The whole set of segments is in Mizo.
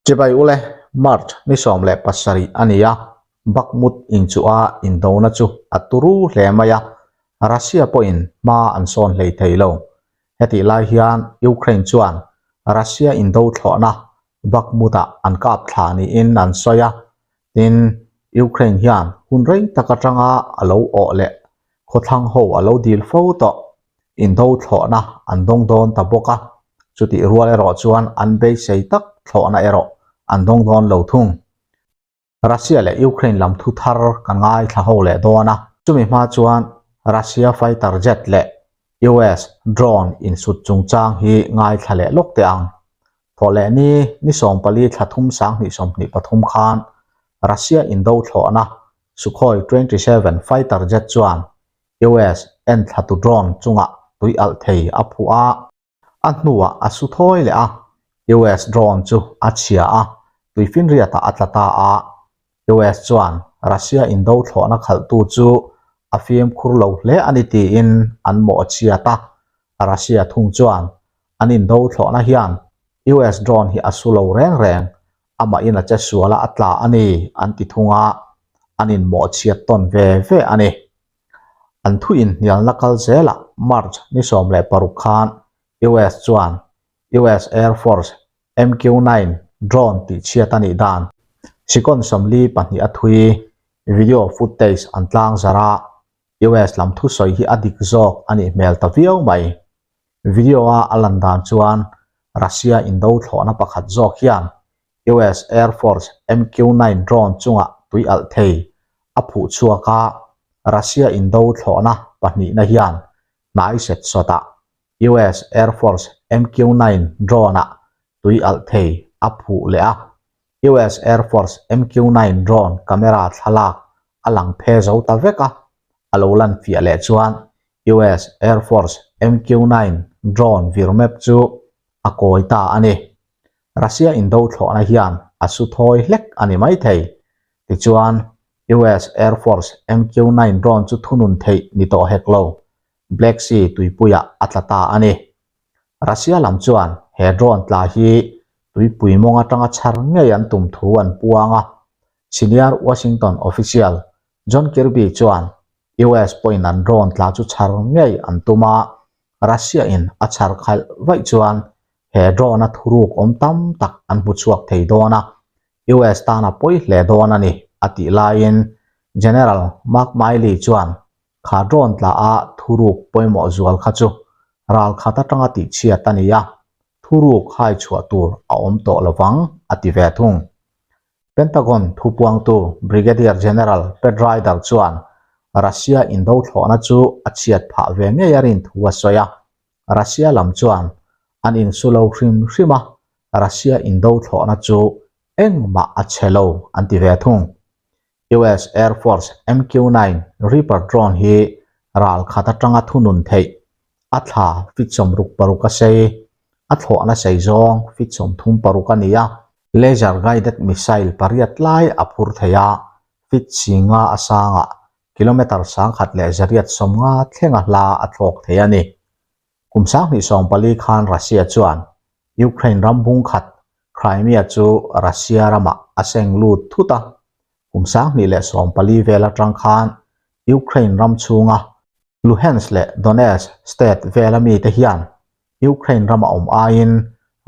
Chibai ule, March ni 17 a ni a, Bakhmut inchuha indona chu a turu hle mai a, Russia pawhin hma an sawn hlei thei lo. Hetih lai hian Ukraine chuan Russia indo thlawhna Bakhmut-ah an kap thla niin an sawi a, tin, Ukraine hian hun rei tak atanga a lo awh leh khawthlang ho a lo dil fo tawh. Indo thlawhna an dawng dawn ta bawk a, chutih rual erawh chuan an beisei tak thlawhna erawh an dawng dawn lo thung. Russia leh Ukraine lam thu thar kan ngaithla ho leh dawn a, chumi hma chuan Russia fighter jet leh US drone insut chungchang hi ngaithla leh lawk teh ang. Thawhleh ni ni 14 thla thum 2023 khan Russia indo thlawhna Sukhoi 27 fighter jet chuan US enthlatu drone chungah tui alh thei a phuh a, a hnuah a su thawi leh a, US drone chu a chhia a, tuifinriatah a tla ta a. US chuan Russia indo thlawhna khalhtu chu a fimkhur lo hle a ni tiin an mawh a chhiat a, Russia thung chuan an indo thlawhna hian US drone hi a su lo reng reng, amahin a che sual a a tla a ni an ti thung a, an inmawhchhiat tawn ve ve a ni. An thu inhnialna kal zelah March ni 16 khan US chuan US Air Force MQ-9 drone tihchhiat a nih dan second 42 a thui video footage an tlangzarh a, US lam thusawi hi a dik zawk a nih hmel ta viau mai. Video-a a lan dan chuan Russia indo thlawhna pakhat zawk hian US Air Force MQ-9 drone chungah tui alh thei a phuh chhuak a, Russia indo thlawhna pahnihna hian hnai set sawtah US Air Force MQ-9 drone-ah tui alh thei a phuh leh a, US Air Force MQ-9 drone camera thlalak a lang phe zo ta vek a, a lo lan fiah leh chuan US Air Force MQ-9 drone vir map chu a kawi ta a ni. Russia indo thlawhna hian a su thawi hlek a ni maithei. Tichuan, US Air Force MQ-9 drone chu thunun theih ni tawh hek lo, Black Sea tuipuiah a tla ta a ni. Russia lam chuan he drone tla hi tuipui mawng atanga chhar ngei an tum thu an puang a. Senior Washington official John Kirby chuan US pawhin an drone tla chu chhar ngei an tum a, Russia in a chhar khalh vaih chuan he drone a thuruk awm tam tak an hmu chhuak thei dawn a, US tan a pawi hle dawn a ni, a tih laiin General Mark Milley chuan kha drone tla a thuruk pawimawh zual kha chu ral khat atanga tihchhiat a ni a, thuruk hai chhuah tur a awm tawh lovang, a ti ve thung. Pentagon thupuangtu Brigadier General Pat Ryder chuan Russia indo thlawhna chu a chhiat phah ve ngei a rin thu a sawi a, Russia lam chuan an insu lo hrim hrim a, Russia indo thlawhna chu engmah a chhe lo an ti ve thung. US Air Force MQ-9 Reaper drone hi ral khat atanga thunun theih a thla feet 66 a sei, a thlawhna sei zawng feet 36 a ni a, laser guided missile pariat lai a phur thei a, feet 50 a sangah kilometre 1150 thlenga hla a thlawk thei a ni. Kum 2014 khan Russia chuan Ukraine ram bung khat Crimea chu Russia ramah a seng lut thut a, kum 2014 vel atang khan Ukraine ram chhunga Luhansk leh Donetsk state vela mite hian Ukraine rama awm aiin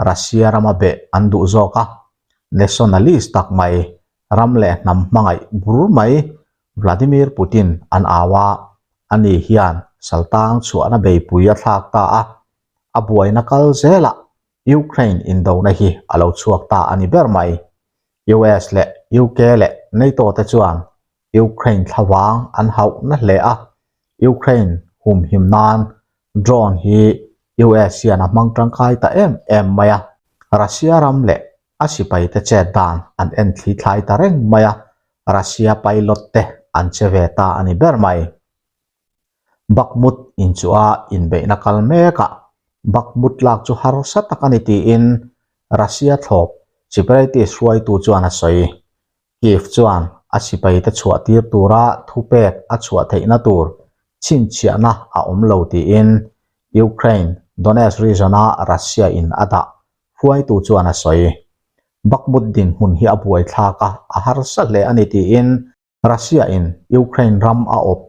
Russia rama beh an duh zawk a, nationalist tak mai ram leh hnam hmangaih bur mai Vladimir Putin an au a, ani hian saltang chhuahna beipui a thlak ta a, a buaina kal zelah Ukraine indona hi a lo chhuak ta a ni ber mai. US leh UK leh NATO te chuan Ukraine thlavang an hauh na hle a, Ukraine humhim nan drone hi US hian a hmang tangkai ta em em mai a, Russia ram leh a sipai te chet dan an en thli thlai ta reng mai a, Russia pilot te an che ve ta a ni ber mai. Bakhmut inchuh a inbeihna kal mek a, Bakhmut lak chu harsa tak a ni tiin Russia thlawp separatist hruaitu chuan a sawi. Kyiv chuan a sipaite chhuah tir tura thupek a chhuah theihna tur chhinchhiahna a awm lo tiin Ukraine Donetsk region-a Russia in a dah hruaitu chuan a sawi. Bakhmut dinhmun hi a buaithlak a, a harsa hle a ni tiin Russia in Ukraine ram a awp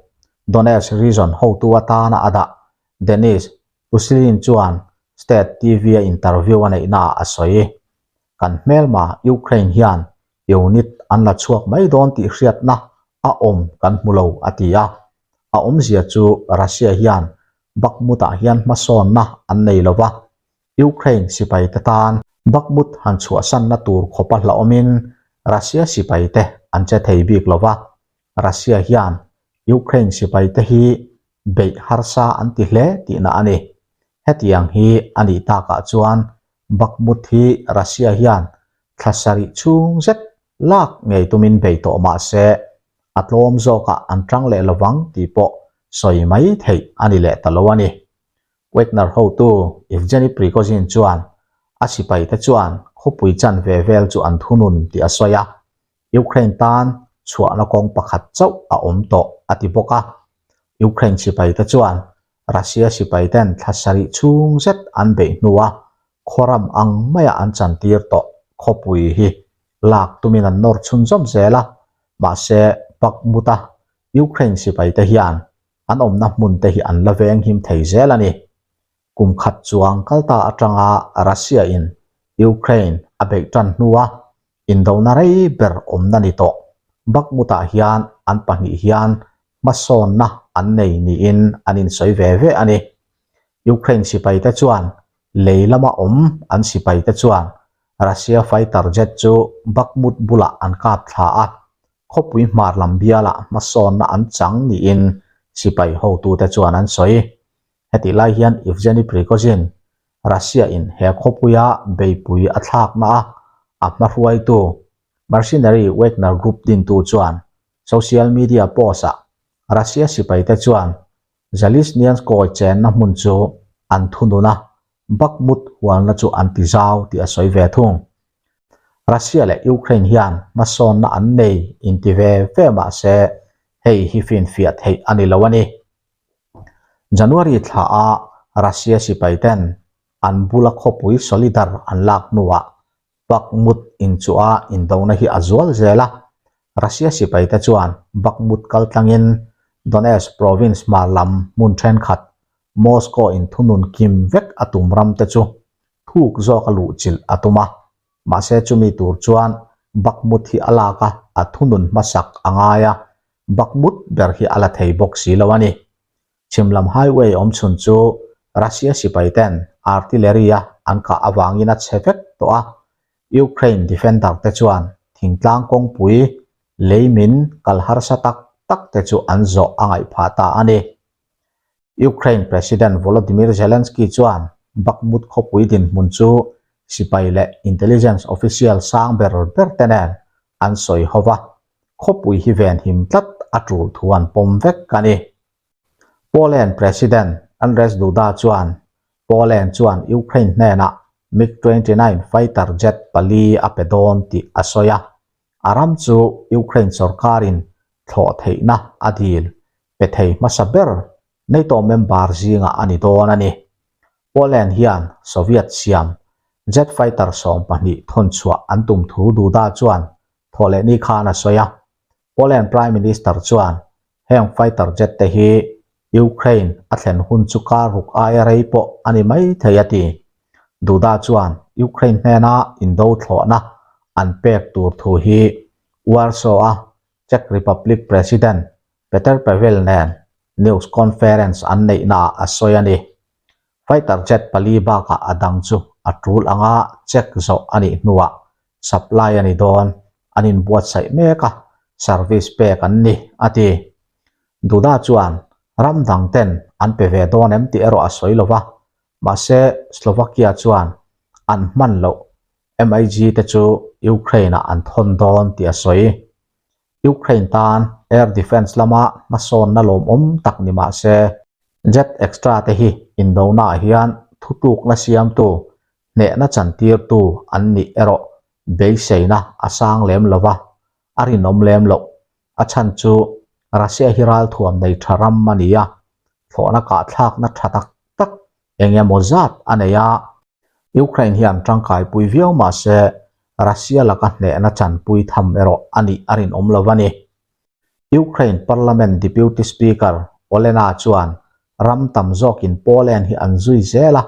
Donetsk region hotu atana a dah Denis Pushilin chuan State TV a interview a neihnaah a sawi. Kan hmelma Ukraine hian unit an la chhuak mai dawn tih hriatna a awm kan hmu lo a ti a. A awmzia chu Russia hian Bakhmut-ah hian hmasawnna an nei lo va, Ukraine sipaite tan Bakhmut han chhuahsanna tur khawpa hlauhawmin Russia sipaite an che thei bik lo va, Russia hian Ukraine sipaite hi beih harsa an ti hle tihna a ni. Hetiang hi a nih takah chuan Bakhmut hi Russia hian thla sarih chhung zet lak ngei tumin bei tawh mah se a tlawm zawkah an tang leh lovang tih pawh sawi mai theih a ni leh ta lo a ni. Wagner hotu Evgeny Prigozhin chuan a sipaite chuan khawpui chanve vel chu an thunun tih a sawi a, Ukraine tan chhuahna kawng pakhat chauh a awm tawh a ti bawk a. Ukraine sipaite chuan Russia sipaiten thla sarih chhung zet an beih hnua khawram ang maia an chantir tawh khawpui hi lak tumin an nawr chhunzawm zel a, mahse Bakhmut-a Ukraine sipaite hian an awmna hmun te hi an la veng him thei zel a ni. Kum khat chuang kal ta atanga Russia in Ukraine a beih tan hnua indona rei ber awmna ni tawh Bakhmut-ah hian an pahnih hian hmasawnna an nei niin an insawi ve ve a ni. Ukraine sipaite chuan lei lama awm an sipaite chuan Russia fighter jet chu Bakhmut bulah an kap thla a, khawpui hmar lam bialah hmasawnna an chang niin sipai hotute chuan an sawi. Hetih lai hian Evgeny Prigozhin, Russia in he khawpuia beipui a thlakna a a hmahruaitu mercenary Wagner Group dintu chuan social media post-ah Russia sipaite chuan Zaliznianskoy chenna hmun chu an thunun a, Bakhmut hualna chu an ti zau tih a sawi ve thung. Russia leh Ukraine hian hmasawnna an nei inti ve ve mah se hei hi finfiah theih a ni lo a ni. January thla a Russia sipai ten an bula khawpui Solidar an lak hnuah Bakhmut inchuah indona hi a zual zel a, Russia sipai te chuan Bakhmut kaltlangin Donetsk province hmar lam hmun thenkhat Moscow in thunun kim vek a tum ram te chu thuk zawk a luhchilh a tum a, mahse chumi tur chuan Bakhmut hi a lak a, a thunun hmasak a ngai a, Bakhmut ber hi a la thei bawk si lo a ni. Chhim lam highway awm chhun chu Russia sipai ten artillery a an kah avangin a chhe vek tawh a, Ukraine defender te chuan thingtlang kawngpui lei min kal harsa tak tak te chu an zawh a ngaih phah ta a ni. Ukraine President Volodymyr Zelensky chuan Bakhmut khawpui dinhmun chu sipai leh intelligence official sang ber ber te nen an sawi ho va, khawpui hi venhim tlat a tul thu an pawm vek a ni. Poland President Andrzej Duda chuan Poland chuan Ukraine hnenah MiG-29 fighter jet pali a pe dawn tih a sawi a, a ram chu Ukraine sorkarin thlawh theihna a dil pe thei hmasa ber NATO member zingah a ni dawn a ni. Poland hian Soviet siam jet fighter 12 thawnchhuah an tum thu Duda chuan thawhlehni khan a sawi a. Poland Prime Minister chuan heng fighter jet te hi Ukraine a thlen hun chu kar ruk aia rei pawh a ni mai thei a ti. Duda chuan Ukraine hnena indo thlawhna an pek tur thu hi Warsaw-a Czech Republic President Petr Pavel nen news conference an neihnaah a sawi a ni. Fighter jet pali bakah a dang chu a tul anga check zawh a nih hnuah supply a ni dawn, an inbuatsaih mek a, service pek an ni, a ti. Duda chuan ram dang ten an pe ve dawn em tih erawh a sawi lo va, mahse Slovakia chuan an hman loh MiG te chu Ukraine-ah an thawn dawn tih a sawi. Ukraine tan air defence lama hmasawnna lawmawm tak ni mah se, jet extra te hi indonaah hian thutlukna siamtu, hnehna chantirtu an nih erawh beiseina a sang lem lo va, a rinawm lem loh. A chhan chu Russia hi ralthuam nei tha ram a ni a, thlawhna kahthlakna tha tak tak eng emaw zat a nei a. Ukraine hian tangkaipui viau mah se. Russia laka hnehna chanpui tham erawh a nih a rinawm lo a ni. Ukraine Parliament Deputy Speaker Olena chuan ram tam zawkin Poland hi an zui zel a,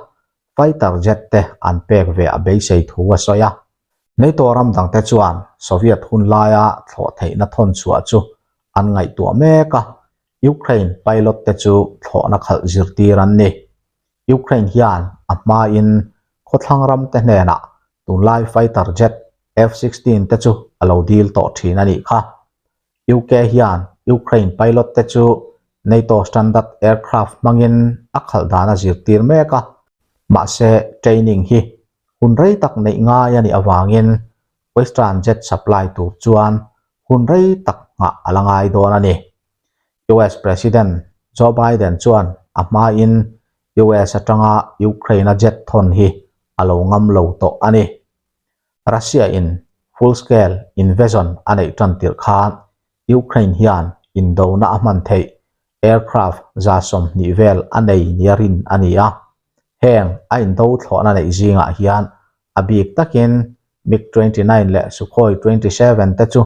fighter jet te an pek ve a beisei thu a sawi a. NATO ram dangte chuan Soviet hun laia thlawh theihna thawn chhuah chu an ngaihtuah mek a, Ukraine pilot te chu thlawhna khalh zirtir an ni. Ukraine hian a hmain khawthlang ram te hnenah tunlai fighter jet F-16 te chu a lo dil tawh thin a nih kha. UK hian Ukraine pilot te chu NATO standard aircraft hmangin a khalh dan a zirtir mek a, mahse training hi hun rei tak neih ngai a nih avangin Western jet supply tur chuan hun rei tak nghah a la ngai dawn a ni. US President Joe Biden chuan a hmain US atanga Ukraine-a jet thawn hi a lo ngam lo tawh a ni. Russia-in full-scale invasion a neih tan tirh khan Ukraine hian indona a hman theih aircraft 20 vel a nei nia rin a ni a. Heng a indo thlawhna neih zingah hian a bik takin MiG 29 leh Sukhoi 27 te chu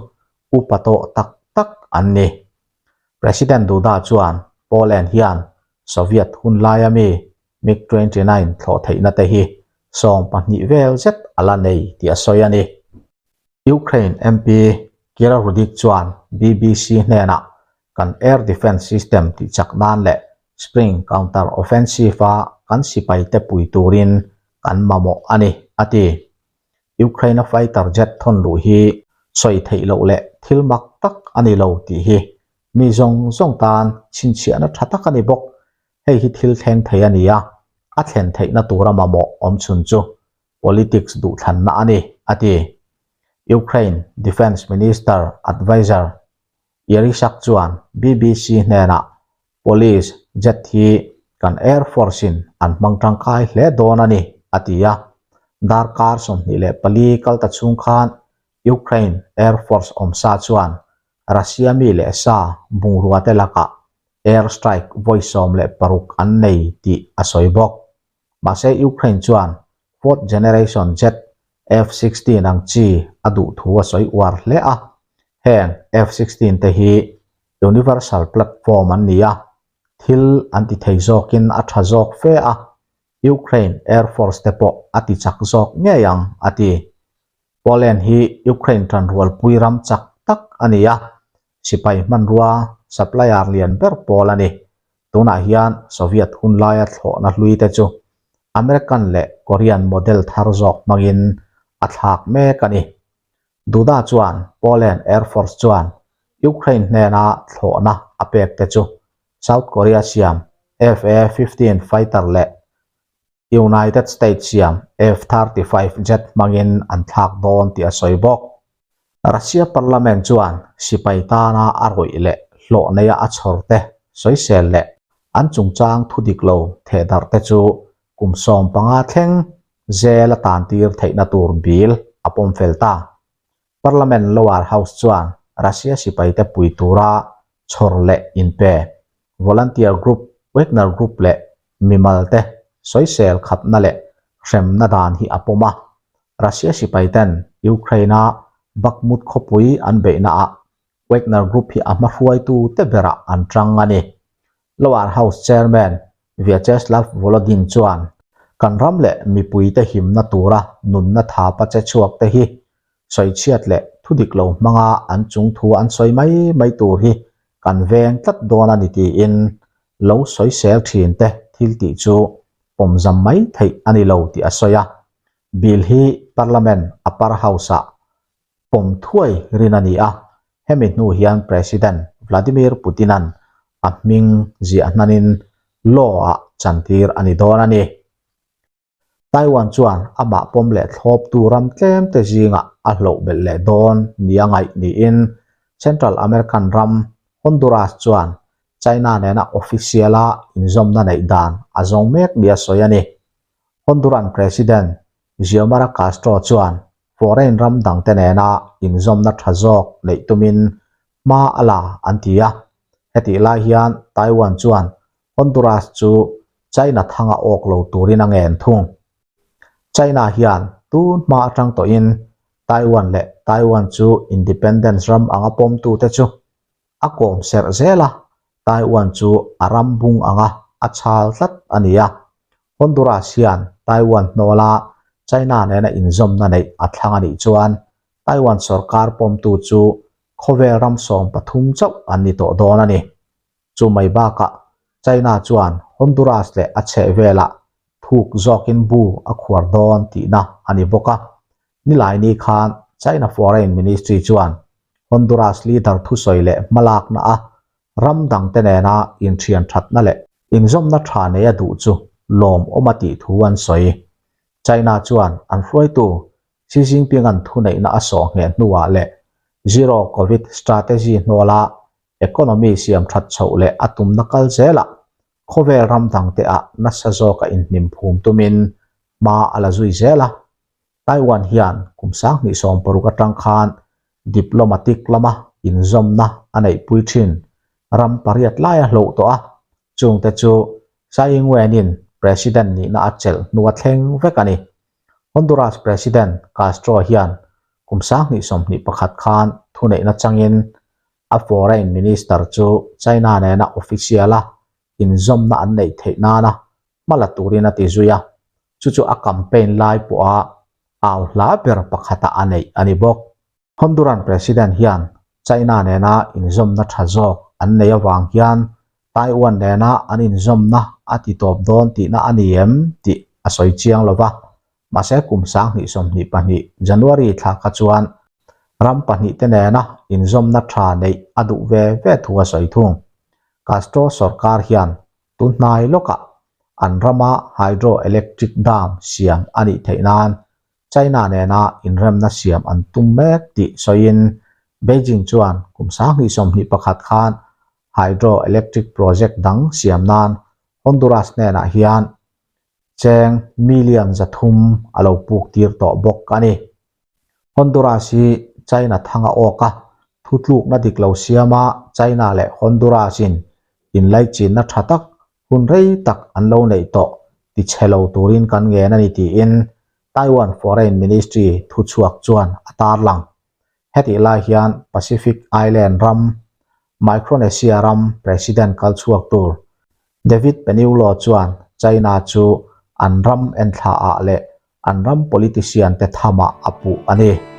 upa tawh tak tak an ni. President Duda chuan Poland hian Soviet hun laia mi MiG 29 thlawh theihna te hi 12 vel zet a la nei tih a sawi a ni. Ukraine MP Kira Rudik chuan BBC hnenah kan air defence system tih chak nan leh spring counter offensive-a kan sipaite pui turin kan mamawh a ni, a ti. Ukraine-a fighter jet thawn luh hi sawi theih loh leh thil mak tak a ni lo tih hi mi zawng zawng tan chhinchhiahna tha tak a ni bawk. Hei hi thil thleng thei a ni a, a thlen theihna tura mamawh awm chhun chu politics duhthlanna a ni, a ti. Ukraine Defence Minister Adviser Yerisak chuan BBC hnenah Police jet hi kan Air Force-in an hmang tangkai hle dawn a ni, a ti a. Darkar 24 kal ta chhung khan Ukraine Air Force awmsa chuan Russia mi leh sa bungruate lakah air strike vawi 16 an nei tih a sawi bawk. Mahse Ukraine chuan fourth generation jet F-16 ang chi a duh thu a sawi uar hle a. Heng F-16 te hi universal platform an ni a, thil an ti thei zawkin a tha zawk fe a, Ukraine Air Force te pawh a ti chak zawk ngei ang, a ti. Poland hi Ukraine tanrualpui ram chak tak a ni a, sipai hmanrua supplier lian ber pawl a ni. Tunah hian Soviet hun laia thlawhna hlui te chu American leh Korean model thar zawk hmangin a thlak mek a ni. Duda chuan Poland Air Force chuan Ukraine hnena thlawhna a pek te chu South Korea siam FA-15 fighter leh United States siam F-35 jet hmangin an thlak dawn tih a sawi bawk. Russia Parliament chuan sipai tana a rawih leh hlawh neia a chhawr te sawisel leh an chungchang thu dik lo thehdarh te chu kum 15 thleng zel a tantir theihna tur bill a pawm fel ta. Parliament lower house chuan Russia sipaite pui tura chhawr leh inpe, volunteer group, Wagner Group leh mimal te sawisel khapna leh hremna dan hi a pawm a. Russia sipaiten Ukraine-a Bakhmut khawpui an beihnaah Wagner Group hi a hmahruaitu te berah an tang a ni. Lower House Chairman Vyacheslav Volodin chuan, Kan ram leh mipuite himna tura nunna thapa che chhuak te hi sawichhiat leh thudik lo hmanga an chung thu an sawi mai mai tur hi kan veng tlat dawn a ni tiin lo sawisel thin te thil tih chu pawmzam mai theih a ni lo tih a sawi a. Bill hi Parliament upper house-ah pawm thuai rin a ni a, hemi hnu hian President Vladimir Putin-a'n a hming ziah hnanin law-ah chantir a ni dawn a ni. Taiwan chuan amah pawm leh thlawptu ram tlemte zingah a hloh belh leh dawn nia ngaih niin Central American ram Honduras chuan China nena official-a inzawmna neih dan a zawng mek nia sawi a ni. Honduran President Xiomara Castro chuan foreign ram dangte nena inzawmna tha zawk neih tumin hma a la an ti a. Hetih lai hian Taiwan chuan Honduras chu China thanga awk lo turin a ngen thung. China hian tun hma atang tawhin Taiwan leh Taiwan chu independence ram anga pawmtute chu a kawm serh zel a, Taiwan chu a ram bung anga a chhal tlat a ni a. Honduras hian Taiwan hnawla China nena inzawmna neih a thlang a nih chuan Taiwan sorkar pawmtu chu khawvel ram 13 chauh an ni tawh dawn a ni. Chu mai bakah China chuan Honduras leh a chhehvelah thuk zawkin bu a khuar dawn tihna a ni bawk a. Nilaini khan China Foreign Ministry chuan Honduras leader thusawi leh hmalakna a ram dangte nena inthian thatna leh inzawmna tha nei a duh chu lawmawm a tih thu an sawi. China chuan an hruaitu Xi Jinping-a'n thuneihna a sawh ngheh hnuah leh Zero Covid strategy hnawla economy siam that chhoh leh a tumna kal zelah khawvel ram dangte ah nasa zawka inhnim phum tumin hma a la zui zel a. Taiwan hian kum 2016 atang khan diplomatic lama inzawmna a neihpui thin ram pariat lai a hloh tawh a, chungte chu Tsai Ing-wen-in president nihna a chelh hnu a thleng vek a ni. Honduras President Castro hian kum 2021 khan thuneihna changin a foreign minister chu China nena official-a inzawmna an neih theih nana hma la turin a ti zui a, chu chu a campaign lai pawha au hla ber pakhata a neih a ni bawk. Honduran President hian China nena inzawmna tha zawk an nei avang hian Taiwan nena an inzawmna a ti tawp dawn tihna a ni em tih a sawi chiang lo va, mahse kum 2022 January thla kha chuan ram pahnihte nena inzawmna tha neih a duh ve ve thu a sawi thung. Castro sorkar hian tun hnai lawkah an rama hydroelectric dam siam a nih theih nan China nena inremna siam an tum mek tih sawiin Beijing chuan kum 2021 khan hydroelectric project dang siam nan Honduras hnenah hian cheng million 300 a lo puk tir tawh bawk a ni. Honduras hi China thanga awk a, thutlukna dik lo siama China leh Honduras in inlaichinna tha tak hun rei tak an lo neih tawh ti chhe lo turin kan ngen a ni tiin Taiwan Foreign Ministry thuchhuak chuan a tarlang. Hetih lai hian Pacific Island ram Micronesia ram President kalchhuak tur David Peniulo chuan China chu an ram enthlaah leh an ram politician te thamah a puh a ni.